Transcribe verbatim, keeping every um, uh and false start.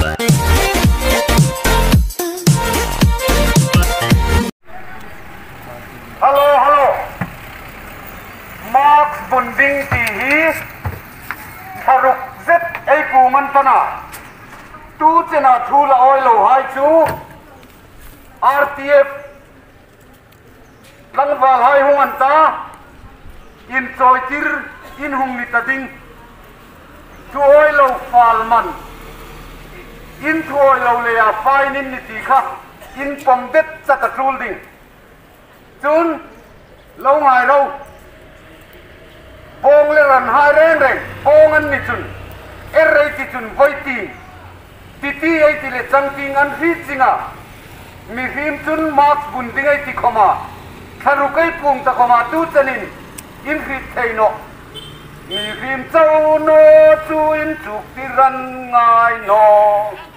Hello, hello. Mask bun ding ti hi thla ruk zet ei puong an ta a. Tu chena thu la awi lo hai chu R T F tlangval hai hung an ta, inchawitir in hung ni ta ding. Thu awi lo fal man, in thu awi lo leia fine in ni ti kha, in pawm det chak a tul ding. Chun, lo ngai ro. Bawng le ran hai reng reng, bawng an ni chun, er ei ti chun voi ti, titi ei ti le changtieng an hriet zing a. Mihriem chun mask bun ding ei ti khawma, thla ruk ei puong ta khawma tu chenin in hriet thei nawh. Mihriem chau naw chu inchuktir an ngai nawh.